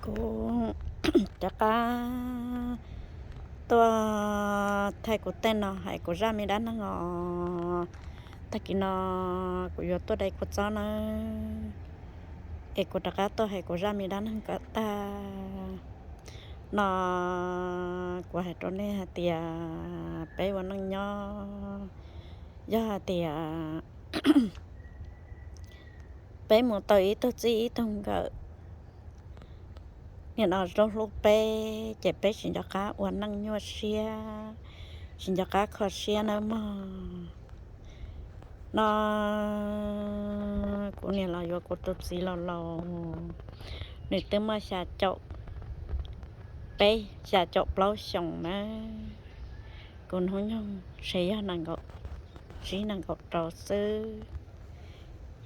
Kuv rov qab tuaj thaij kuv tej no hais kuv zaj me dab neeg os. Tag kis no kuv yuav tuaj dai kua txob nawb, es kuv rov qab tuaj hais kuv zaj me dab neeg kom tag no. Kuv hais rau nej hais tias peb ua neej nyob, yog hais tias peb mus tau ib tug txij ib tug nkawm, nim no zoo hlub peb ces peb tsis nco qab ua neej nyuaj siab, tsis nco qab kho siab nawb mog. No kuv niam los yuav kuv tus txiv laus laus, nws twb muaj xya caum peb xya caum plaub xyoos na. Kuv hnub nyoog ntshe yog nees nkaum tsib nees nkaum rau xwb.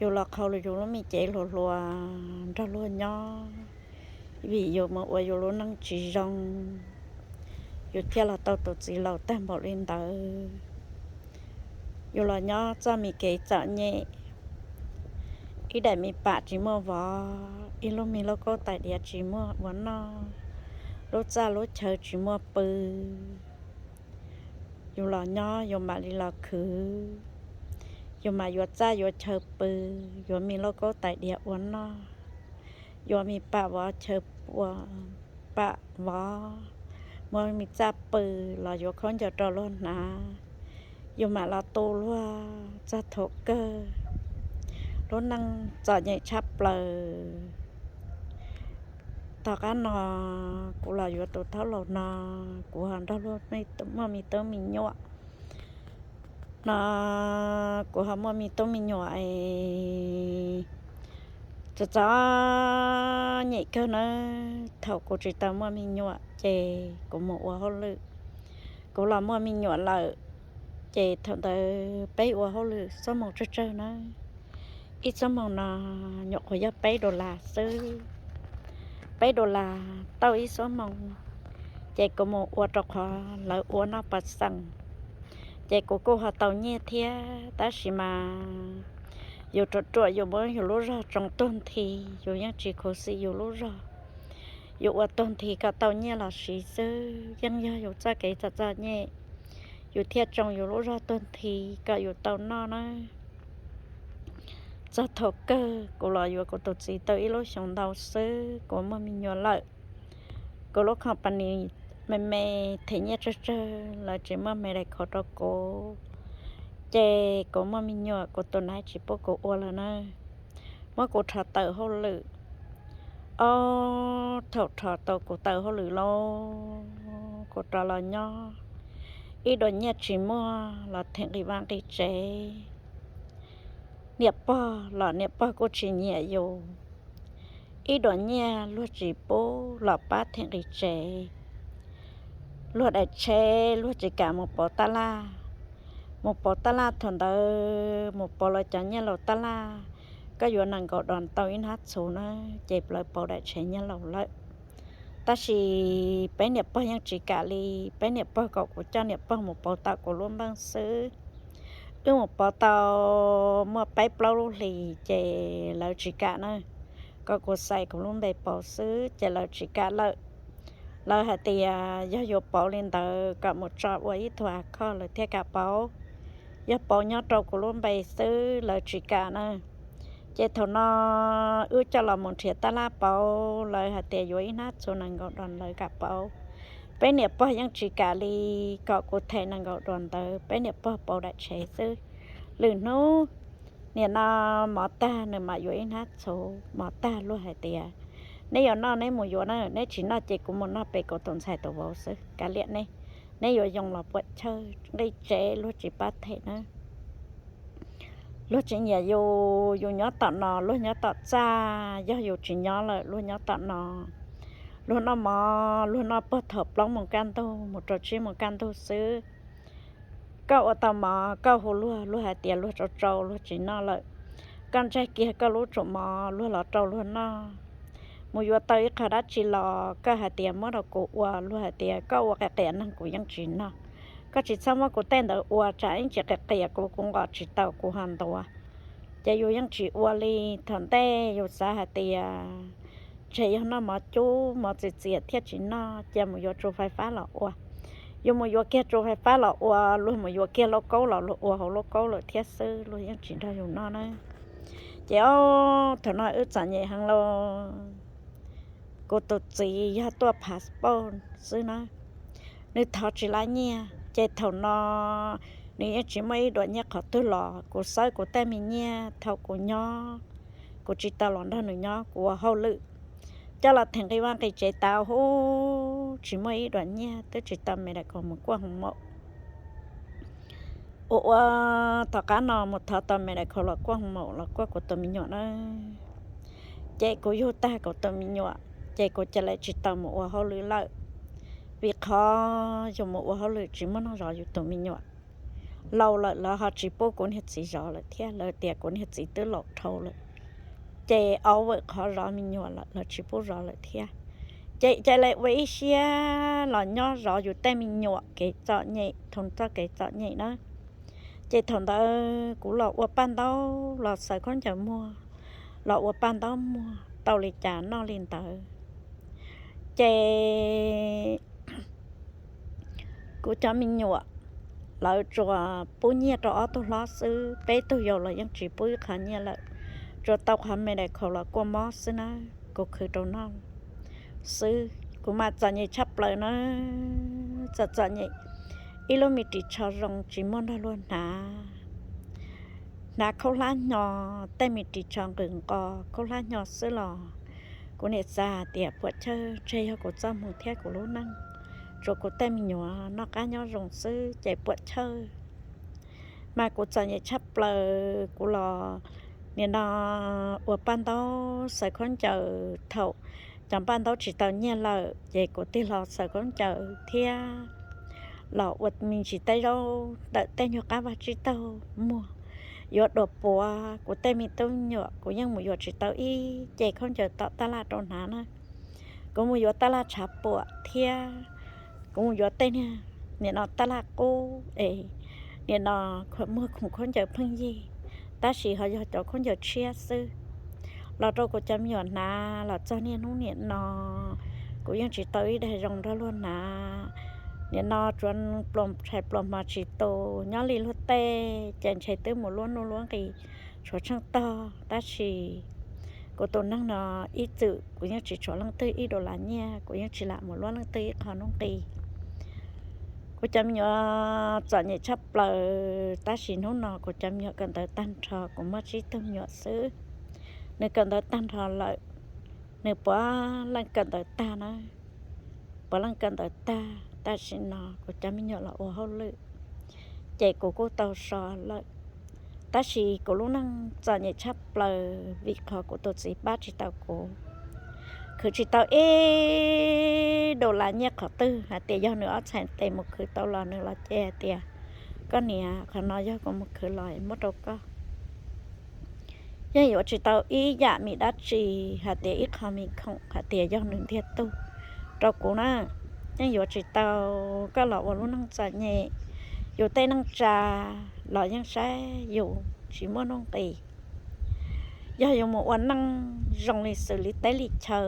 Yus los qhau yus lub me cev hluas hluas nrog luag nyob, vim yus mus ua yus lub neej tsis zoo, yus thiaj los tau tus txiv laus tag npaum li ntawd. Yus los nyob txoj me kev txom nyem, ib daim me pam tsis muaj vov, ib lub me lauj kaub tais diav tsis muaj ua noj, lub txaj lub chaw tsis muaj pw. Yus los nyob yus mam li los khwv, yus mam yuav txaj yuav chaw pw, yuav me lauj kaub tais diav ua noj, yuav me pam vov chaw pua, pam vov, muab me txaj pw los yuav khaub ncaws rau luag hnav, yus mam los tu luag txog thaum kawg. Lub neej txom nyem tshaj plaws. Tom qab no kuv los yuav tus thaub laus no, kuv ho nrog luag muaj me tub me nyuam no. Kuv ho muaj me tub me nyuam es txom txom nyem kawg nawb. Thaum kuv tsis tau muaj me nyuam ces kuv mus ua hauj lwm, kuv los muaj me nyuam lawm ces thaum ntawd peb ua hauj lwm xuab moos tsawg tsawg nawb. Ib xuab moos no nyuam qhuav yog peb dollar xwb. Peb dollar tau ib xuab moos, ces kuv mus ua rau qhov lawv ua noj pas xees, ces kuv kuj ho tau nyiaj thiab. Tab sis mas yus ruam ruam yus muab yus lub zog tsoo tuag nthi, yus yeej tsis khuv xim yus lub zog. Yus ua tuag nthi kom tau nyiaj los siv xwb, yeej yog yus txoj kev txom txom nyem, yus thiaj tsoo yus lub zog tuag nthi kom yus tau noj na. Txog thaum kawg kuv los yuav kuv tus txiv tau ib lub xyoos ntau xwb, kuv muaj me nyuam lawm. Kuv lub company me me them nyiaj tsawg tsawg, lawv tsis muaj me dais khov rau kuv, ces kuv muaj me nyuam, kuv tus naiv tsis pub kuv ua lawm na, muab kuv rho tawm hauj lwm. Ob, thaum rho tau kuv tawm hauj lwm lauj, kuv rov los nyob, ib dua nyiaj tsis muaj los them nqi vaj nqi tsev. Niam pog los niam pog kuj tsis nyiam yus. Ib dua nyiaj luag tsis pub los pab them nqi tsev. Luag daim tsheb luag tsis kam mus pauv tab laj. Mus pauv tab laj thaum ntawd mus pauv lawv cov nyiaj laus tab laj, koj yuav nees nkaum dos tau ib hnab txhuv na, ces lawv pauv daim tsheb nyiaj laus lawm. Tab sis peb niam pog yeej tsis kam li, peb niam pog kom kuv coj niam pog mus pauv tau kuv lub npeej xwb. Wb mus pauv tau muaj peb plaub lub hlis ces lawv tsis kam na, kom kuv xais kuv lub npe pauv xwb ces lawv tsis kam lawm. Lawv hais tias yog yuav pauv li ntawd kom mus tso ua ib tug account lawv thiaj kam pauv. Yog pauv nyob rau kuv lub npe xwb lawv tsis kam na. Ces thaum no wb coj los mus nrhiav tab laj pauv, lawv hais tias yuav ib hnab txhuv nees nkaum dos lawv kam pauv. Peb niam pog yeej tsis kam li, kom kuv them nees nkaum dos ntawd peb niam pog pauv daim tsheb xwb. Lwm hnub nim no mov tag nws mam yuav ib hnab txhuv. Mov tag luag hais tias neb yuav noj neb mus yuav na, neb tsis noj ces kuv mus noj pem kuv tus ntxhais tus vauv xwb, kav liam neb. Neb yuav yoo los puam chawj, nqi tsev luag tsis pab them na. Luag tsis nyiam yus, yus nyob tom no luag nyob tom txaj, yog yus tsis nyob lawm luag nyob tom no. Luag noj mov luag noj puag thaum plaub moos kaj ntug mus rau tsib moos kaj ntug xwb. Koj ua tau mov koj hu luag, luag hais tias luag tsau tsau luag tsis noj lawm. Koj ntsaig kiag koj lub tsum mov luag los rau luag noj. Mus yuav tau ib qho dab tsi los koj hais tias muab rau kuv ua, luag hais tias koj ua qias qias neeg kuv yeej tsis noj. Koj tsis txhob muab kuv tej ntawd ua tsam ib ntsis qias qias kuv, kuv nqos tsis tau kuv ho ntuav. Ces yus yeej tsis ua li. Thaum ntej yus xav hais tias ntshe yog noj mov cub mov txias txias thiaj tsis noj, cia mus yuav tsu fais fab los ua. Yuav mus yuav kiag tsu fais fab los ua, luag mus yuav kiag lauj kaub los luag ua hauv lauj kaub lawm thiab xwb, luag yeej tsis nrog yus noj na. Ces ob thaum no wb txom nyem heev los, kuv tus txiv yog tuaj passport xwb na, nws thov tsis lab nyiaj, ces thaum no nws yeej tsis muaj ib duam nyiaj qhov twg los kuv xawb kuv tej me nyiaj thaum kuv nyob, kuv tsis tau los nrog nws nyob, kuv ua hauj lwm, coj los them nqi vaj nqi tsev tas huv, tsis muaj ib duam nyiaj, twb tsis tau me dam kaus mus kuaj hoo maum. Ua ua tom qab no mus thov tau me dam kaus los kuaj hoo maum los kuaj kuv tus me nyuam na. Ces kuv yug tag kuv tus me nyuam, ces kuv cia li tsis tau mus ua hauj lwm lawm, vim qhov yus mus ua hauj lwm tsis muaj neeg zov yus tus me nyuam. Laus lawm lawv ho tsis pub kuv niag txiv zov lawm thiab, lawv tias kuv niag txiv twb laus dhau lawm, ces ua vawm qhov zov me nyuam lawm, lawv tsis pub zov lawm thiab. Ces cia li ua ib siab los nyob zov yus tej me nyuam kev txom nyem, thoo txoj kev txom nyem na. Ces thaum ntawd kuv los ua paj ntaub los xaws khaub ncaws muag, los ua paj ntaub muag tau li cas noj li ntawd. Ces kuv cov me nyuam, lawv tsuas pub nyiaj rau ob tug hlob xwb, peb tug yau los yeej tsis pub ib qho nyiaj lawm, tsuas tau qhov me dam kaus los kuaj mob xwb na, kuv khwv rau noj xwb. Kuv mas txom nyem tshaj plaws na, txom txom nyem, ib lub me ris tsho zoo tsis muaj nrog luag hnav, hnav khaub hlab hnyo, tej me ris tsho nqws nqos khaub hlab hnyo xwb los kuv niam xav hais tias puam chawj, ntshe yog kuv txoj hmoo thiab kuv lub neej, tsuas kuv tej me nyuam noj qab nyob zoo xwb ces puam chawj. Mas kuv txom nyem tshaj plaws, kuv los nim no ua paj ntaub xaws khaub ncaws, thaum cov paj ntaub tsis tau nyiaj lawm ces kuv tig los xaws khaub ncaws thiab los ua me ntsis tej zaub ntawm tej nyuag qab vaj tsib taug muag, yuav dua puav. Kuv tej me tub nyuam kuv yeej mus yuav tsis tau ib ce khaub ncaws tom taj laj rau hnav na. Kuv mus yuav taj laj tshav puam thiab kuv mus yuav tej niag nim no taj laj qub es nim no muag khoom khaub ncaws pheej yig, tab sis ho yog cov khaub ncaws tshiab xwb los rau kuv cov me nyuam hnav los txog niaj hnub nim no. Kuv yeej tsis tau ib daig zoo nrog luag hnav. Nim no tsuav tshais pluas hmo tsis tu, nyob li luag tej ces ntshe twb mus luab nuj luab nqis, tshuav tsheej tog, tab sis kuv tus neeg no ib txwm kuv yeej tsis tshuav leej twg ib dollar nyiaj, kuv yeej tsis lam mus luab leej twg ib qho nuj nqis. Kuv cov me nyuam txom nyem tshaj plaws, tab sis hnub no kuv cov me nyuam kawm ntawv tag nrho, kuv muaj tsib tug me nyuam xwb, nws kawm ntawv tag nrho lawm. Nws puav leej kawm ntawv tag na, puav leej kawm ntawv tag, tam sim no kuv cov me nyuam los ua hauj lwm, ces kuv kuj tau so lawm. Tab sis kuv lub neej txom nyem tshaj plaws vim qhov kuv tus txiv pab tsis tau kuv, khwv tsis tau ib dollar nyiaj qhov twg. Hais tias yog nws ob txhais tes mus khwv tau los nws los ces hais tias, koj niam, qhov no yog kuv mus khwv los muab rau koj. Yeej yuav tsis tau ib yam me dab tsi, hais tias ib qho me khoom hais tias yog nws ntiag tug rau kuv na, yeej yuav tsis tau. Koj los ua lub neej txom nyem, yus tej neej tsa los yeej saib yus tsis muaj nuj nqis. Yog yus mus ua neej zoo li xws li teb li chaw,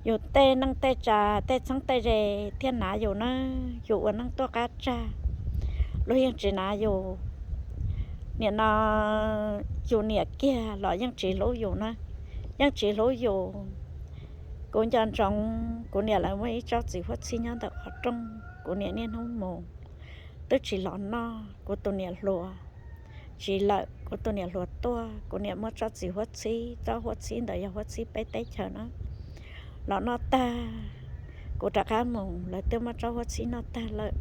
yus tej neej tej tsa, tej txheeb tej ze thiaj hnav yus na. Yus ua neej tuaj qab tsag, luag yeej tsis hnav yus. Nim no yus niam kiag los yeej tsis hlub yus na, yeej tsis hlub yus. Kuv nco ntsoov kuv niam lawv muaj ib tsob txiv huab txhib nyob ntawm qhov rooj, kuv niam niaj hnub mus twb tsis los noj. Kuv tus niam hluas tsis lawm, kuv tus niam hluas tuaj, kuv niam muab tsob txiv huab txhib, tsob huab txhib ntawd yog huab txhib peb teb chaws na, los noj tag, kuv rov qab mus lawv twb muab tsob huab txhib noj tag lawm.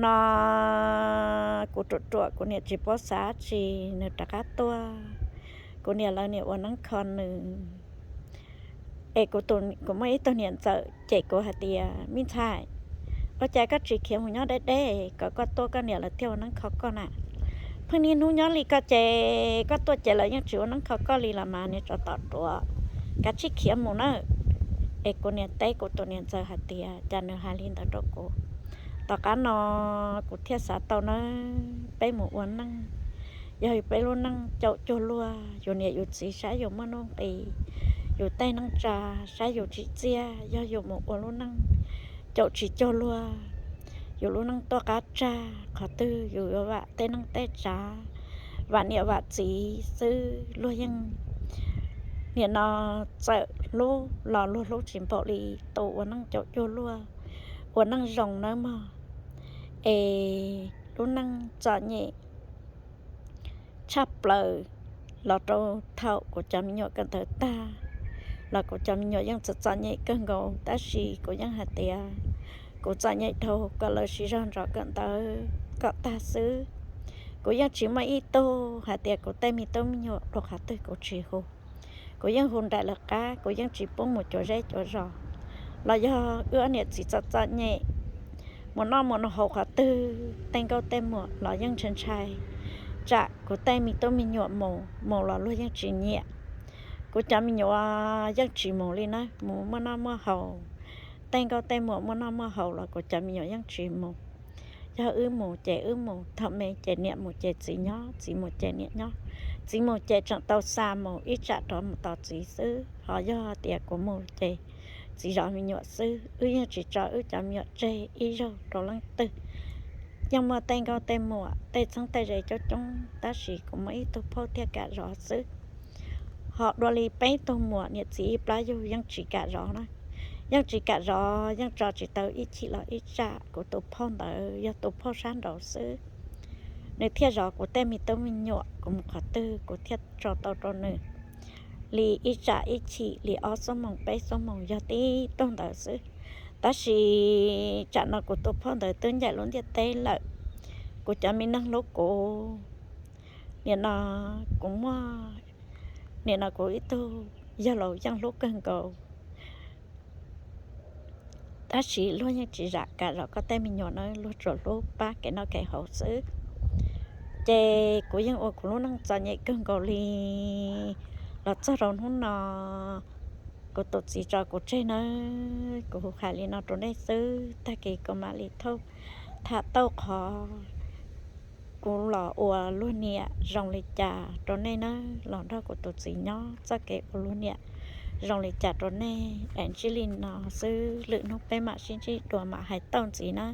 No kuv ruam ruam, kuv niam tsis paub xav tsi, nws rov qab tuaj, kuv niam lawv niam ua neeb kho nws. Es kuv muaj ib tug niam ntxawm cem kuv hais tias, me ntxhais, ua cas koj tsis khiav mus nyob deb deb kom koj tuaj koj niam lawv thiaj ua neeb kho koj na? Pheej niaj hnub nyob li koj ces koj tuaj ces lawv yeej tsis ua neeb kho koj li los mas, niag tsov tom ruam, kav tsij khiav mus na. Es kuv niam teb kuv tus niam ntxawm hais tias cas nws hais li ntawd rau kuv. Tom qab no kuv thiaj xav tau na, peb mus ua neej, yog peb lub neej caum cuag luag, yus niam yus txiv saib yus muaj nuj nqis, yus tej neej tsa, saib yus tsim txiaj, yog yus mus ua lub neej caum tsis cuag luag, yus lub neej tuaj qab tsag, qhov twg yus yuav vam tej neej tej tsav, vam niam vam txiv xwb, luag yeej, nim no txawm hlub los luag hlub tsis npaum li tus ua neej caum cuag luag, ua neej zoo nawb mog. Es lub neej txom nyem tshaj plaws los rau thaum kuv cov me nyuam kawm ntawv tag, los kuv cov me nyuam yeej txom txom nyem kawg nkaus, tab sis kuv yeej hais tias kuv txom nyem dhau kom lawv siv zog nrog kawm ntawv kom tag xwb. Kuv yeej tsis muaj ib tug hais tias kuv tej me tub me nyuam rau qhov twg kuv tsis hu. Kuv yeej hu nraim lawv qab, kuv yeej tsis pub mus cuav zej cuav zos. Los yog wb ob niam txiv txom txom nyem mus noj mus haus qhov twg, tej nkauj tej muam los yeej ntshai ntshai, tsam kuv tej me tub me nyuam mus mus los luag yeej tsis nyiam. Kuv cov me nyuam yeej tsis mus li na, mus muaj noj muaj haus, tej nkauj tej muam muaj noj muaj haus los kuv cov me nyuam yeej tsis mus. Yog wb mus ces wb mus, thaum me ces niam mus ces txiv nyob, txiv mus ces niam nyob. Txiv mus ces tseem tau xa mus ib tsam rov mus tos txiv xwb, ho yog tias kuv mus ces txiv zov me nyuam xwb. Wb yeej tsis tso wb cov me nyuam tseg ib zaug rau leej twg. Yeej muaj tej nkauj tej muam, tej txheeb tej ze coob coob, tab sis kuv muaj ib tug phauj thiaj kam zov xwb. Ho dua li peb tug muam niam txiv ib plab yug yeej tsis kam zov na, yeej tsis kam zov, yeej tso tsis tau ib chim los ib tsam. Kuv tus phauj ntawd yog tus phauj sab nraud xwb, nws thiaj zov kuv tej me tub me nyuam, kuv mus qhov twg kuv thiaj tso tau rau nws li ib tsam ib chim li ob xuab moos peb xuab moos, yog tib tug ntawd xwb. Tab sis tsam no kuv tus phauj ntawd twb ncaim lub ntiaj teb lawm, kuv cov me neeg hlub kuv, nim no kuv muaj, nim no kuv ib tug yawg laus yeej hlub kawg nkaus, tab sis luag yeej tsis zam kam zov koj tej me nyuam na, luag tsuas hlub pab kev noj kev haus xwb. Ces kuv yeej ua kuv lub neej txom nyem kawg nkaus li los txog rau hnub no. Kuv tus txiv tso kuv tseg nawb, kuv hais li no rau nej xwb, tag kis kuv mam li thauj tham tau qhov kuv los ua luag niam zoo li cas rau nej nawb, los nrog kuv tus txiv nyob txoj kev ua luag niam zoo li cas rau nej. Es ntsib li no xwb, lwm hnub peb mam sib ntsib dua mam hais tau ntxiv na.